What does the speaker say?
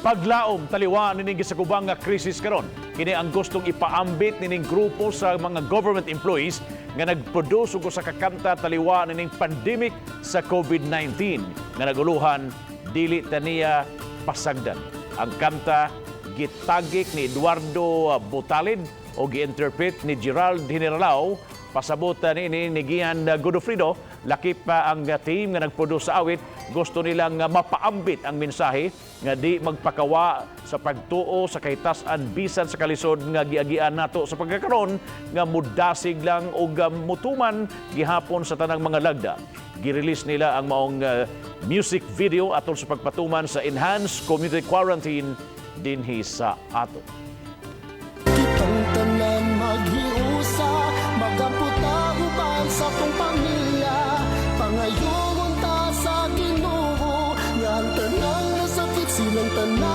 Paglaom taliwa nining gisakubang nga krisis karon. Kini ang gustong ipaambit nining grupo sa mga government employees nga nagproduce og usa ka kanta taliwa nining pandemic sa COVID-19 nga naguluhan dili ta niya pasagdan. Ang kanta gitagik ni Eduardo Butalid o gi-interpret ni Gerald Generalao. Pasabot ni ni Gian Godofredo, lakip pa ang team nga nagproduce sa awit, gusto nilang mapaambit ang mensahe nga di magpakawa sa pagtuo sa kahitasan bisan sa kalisod nga giagian nato sa pagkakaron nga mudasig lang og mutuman gihapon sa tanang mga lagda. Girelease nila ang maong music video atol sa pagpatuman sa enhanced community quarantine dinhi sa ato. Kitang tanan maghiusa, magampo ta uban sa tong pamilya. Pangayoon ta sa Ginoo nga ang tanang nasakit silang tanan.